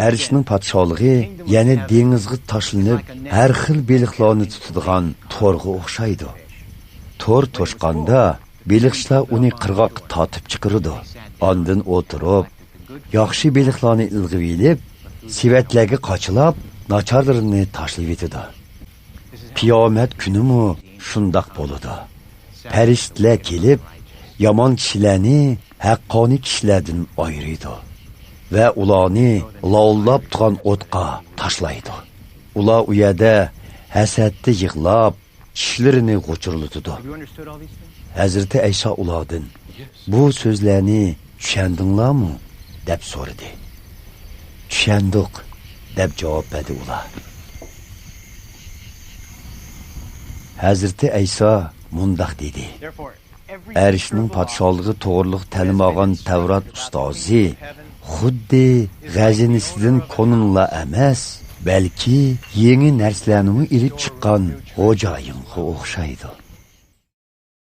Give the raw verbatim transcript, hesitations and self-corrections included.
ئەرشنىڭ پادىشاھلىقى يەنە دېڭىزغا تاشلىنىپ، ھەر خىل بېلىقلارنى تۇتىدىغان تورغا ئوخشايدۇ. تور توشقاندا، بېلىقچىلار ئۇنى قىرغاققا تارتىپ چىقىرىدۇ. ئاندىن ئولتۇرۇپ، ياخشى بېلىقلارنى ئىلغىۋېلىپ، سېۋەتلەرگە قاچىلاپ، ناچارلىرىنى تاشلىۋېتىدۇ. قىيامەت كۈنىمۇ شۇنداق بولىدۇ. پەرىشتىلەر كېلىپ، يامان كىشىلەرنى ھەققانىي كىشىلەردىن ئايرىيدۇ ۋە ئۇلارنى لاۋۇلداپ تۇرغان ئوتقا تاشلايدۇ. ئۇلار ئۇ يەردە ھەسرەتتە يىغلاپ، چىشلىرىنى غۇچۇرلىتىدۇ. ھەزرىتى ئەيسا ئۇلاردىن، «بۇ سۆزلەرنى چۈشەندىڭلارمۇ؟» دەپ سورىدى. «چۈشەندۇق» دەپ جاۋاب بەردى ئۇلار. ھەزرىتى ئەيسا مۇنداق دېدى: ئەرشنىڭ پادىشاھلىقى توغرىلىق تەلىم ئالغان تەۋرات ئۇستازى خۇددى خەزىنىسىدىن كونىنلا ئەمەس، بەلكى يېڭى نەرسىلەرنىمۇ ئېلىپ چىققان خوجايىنغا ئوخشايدۇ.